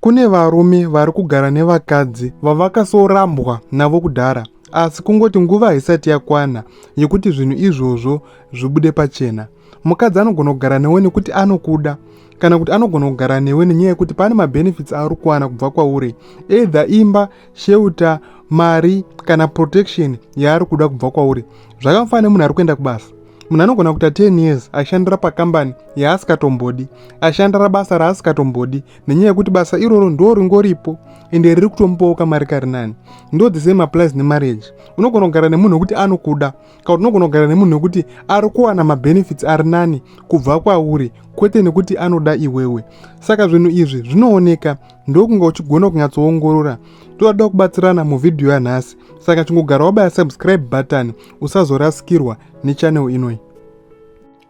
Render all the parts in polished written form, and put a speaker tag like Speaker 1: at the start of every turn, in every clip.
Speaker 1: Kune varume vari kugara nevakadzi vavakasorambwa navo kudhara asi kungoti nguva haisati yakwana yekuti zvinhu izvozvo zvibude pachena. Mukadzi anogona kugara newe nekuti anokuda kana kuti anogona kugara newe nenyaya yekuti pane mabenefits aari kuwana kubva kwauri, either imba, shelter, mari kana protection yaari kuda kubva kwauri. Zvakafanana nemunhu ari kuenda kubasa. Munhu anogona kuita 10 years achishandira pakambani yaasikatombodi, achishandira basa raasikatombodi nenyaya yekuti basa iroro ndo ringoripo ende riri kutomupawo kamari kari nani. Ndo the same applies nemarriage. Unogona kugara nemunhu wekuti anokuda kana kuti unogona kugara nemunhu wekuti ari kuwana mabenefits ari nani kubva kwauri kwete nekuti anoda iwewe. Saka zvinhu izvi zvinooneka, ndokunge uchigona kunyatsoongorora. Toda kubatsirana muvhidhiyo yanhasi, saka chingogara wabaya subscribe button usazorasikirwa nechannel inoi.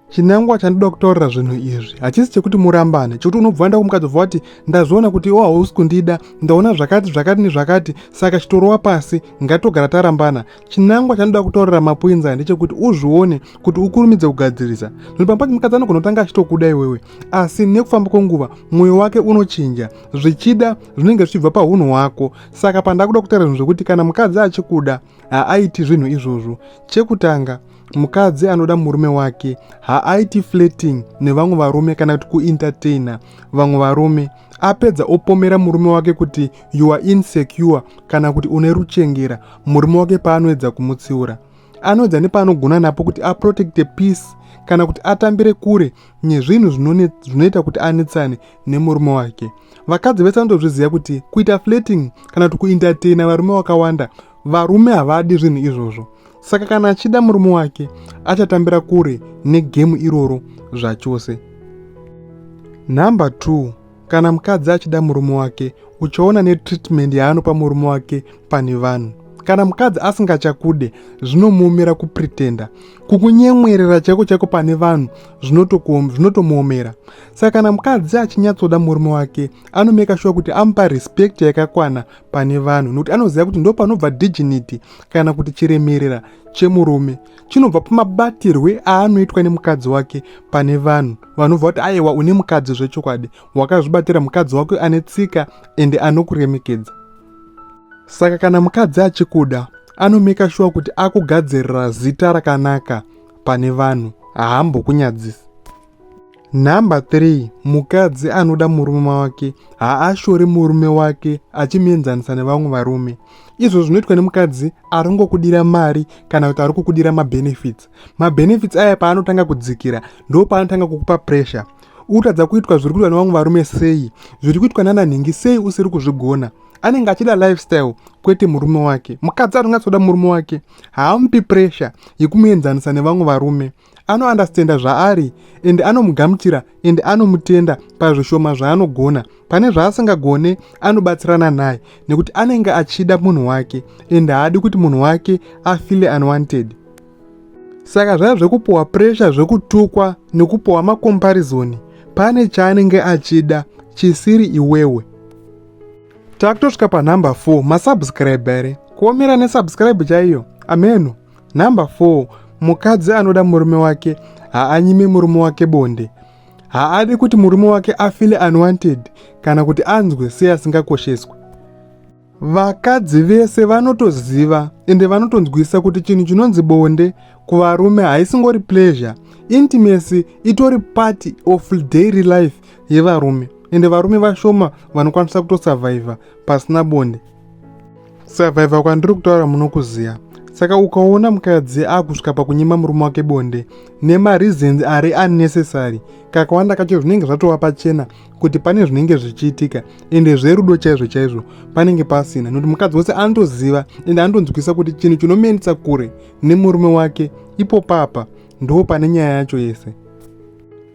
Speaker 1: Chinangwa chandoda kutaurira zvinhu izvi hachisi chekuti murambane, chekuti unobva waenda kumukadzi ubva wati ndazviona kuti iwe hausi kundida, ndaona zvakati zvakati nezvakati, saka chitorova pasi, ngatogara tarambana. Chinangwa chandoda kutaurira mapoints aya ndechekuti uzvione kuti ukurumidze kugadzirisa. Nekuti pamwe pacho mukadzi anogona kutanga achitokuda iwewe, asi nekufamba kwenguva mwoyo wake unochinja, zvichida zvinenge zvichibva pahunhu hwako. Saka pandakuda kutaura zvinhu zvekuti kana mukadzi achikuda haaiti zvinhu izvozvo. Chekutanga, mukadzi anoda murume wake haaiti flirting nevamwe varume kana kuti kuentertaina vamwe varume. Apedza opomera murume wake kuti you are insecure kana kuti une ruchengera murume wake paanoedza kumutsiura. Anoedza nepaanogona napo kuti aprotecte peace kana kuti atambire kure nezvinhu zvinoita kuti anetsane nemurume wake. Vakadzi vese vanotozviziva kuti kuita flirting kana kuti kuentertaina varume vakawanda, varume havadi zvinhu izvozvo. Saka kana achida murume wake achatambira kure negemu iroro zvachose. Number 2, kana mukadzi achida murume wake uchaona netreatment yaanopa murume wake pane vanhu. Kana mukadzi asingachakude zvinomuomera kupretenda, kukunyemwerera chaiko chaiko pane vanhu zvinotomuomera. Saka kana mukadzi achinyatsoda murume wake anomeka sure kuti amupa respect yakakwana pane vanhu, nekuti anoziva kuti ndo panobva dignity kana kuti chiremerera chemurume chinobva pamabatirwe aanoitwa nemukadzi wake pane vanhu. Vanobva kuti aiwa, une mukadzi zvechokwadi, wakazvibatira mukadzi wako ane tsika ende anokuremekedza. Saka kana mukadzi achikuda anomeka sure kuti akugadzirira zita rakanaka pane vanhu, haambokunyadzisi. Number 3, mukadzi anoda murume wake haashori murume wake achimuenzanisa nevamwe varume. Izvo zvinoitwa nemukadzi ari ngokudira mari kana kuti ari kukudira mabenefits. Mabenefits aya paanotanga kudzikira ndo paanotanga kukupa pressure. Utadza kuitwa zviri kuitwa nevamwe varume sei, zviri kuitwa nananhingi sei usiri kuzvigona. Anenge achida lifestyle kwete murume wake. Mukadzi anonyatsoda murume wake haamupi pressure yekumuenzanisa nevamwe varume. Anounderstanda zvaari ende anomugamuchira ende anomutenda pazvishoma zvaanogona. Pane zvaasingagone anobatsirana naye nekuti anenge achida munhu wake ende haadi kuti munhu wake afile unwanted. Saka zvaya zvekupuwa pressure zvekutukwa nekupuwa makomparizoni, pane chaanenge achida chisiri iwewe. Takutosvika panumber 4, masubscribe here? Kuomera nesubscribe chaiyo ameno. Number 4, mukadzi anoda murume wake haanyime murume wake bonde. Haadi kuti murume wake afile unwanted kana kuti anzwe seasingakosheswi. Vakadzi vese vanotoziva ende vanotonzwisa kuti chinhu chinonzi bonde kuvarume haisingori pleasure. Intimacy itori part of daily life yevarume, ende varume vashoma vanokwanisa kutosurvivha pasina bonde. Survivor kwandiri kutaura munokuziva. Saka ukaona mukadzi akusvika pakunyima murume wake bonde nemareasons ari unnecessary, kakawanda kacho zvinenge zvatova pachena kuti pane zvinenge zvichiitika ende zverudo chaizvo chaizvo panenge pasina, nekuti mukadzi wese anotoziva ende anotonzwisa kuti chinhu chinomuendesa kure nemurume wake ipo papa ndo pane nyaya yacho yese.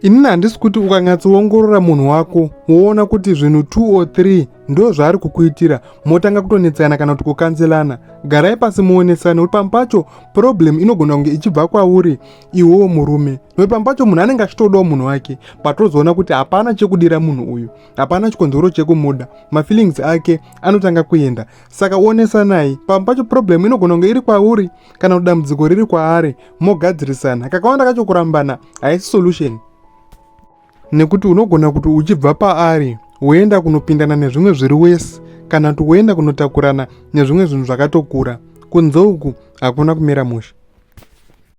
Speaker 1: Inini handisi kuti ukanyatsoongorora munhu wako woona kuti zvinhu 2 or 3 ndo zvaari kukuitira motanga kutonetsana kana kuti kukanzelana. Garai pasi muonesane, kuti pamwe pacho problem inogona kunge ichibva kwauri iwewo murume, nekuti pamwe pacho munhu anenge achitodawo munhu wake, but ozoona kuti hapana chekudira munhu uyu, hapana chikonzero chekumuda, mafeelings ake anotanga kuenda. Saka onesanai, pamwe pacho problem inogona kunge iri kwauri kana kuti dambudziko riri kwaari, mogadzirisana. Kakawanda kacho kurambana haisi solution, nekuti unogona kuti uchibva paari Woenda kunopindana nezvimwe zviri wesi kana kuti woenda kunotakurana nezvimwe zvinhu zvakatokura. Kunze uku hakuna kumira mushe.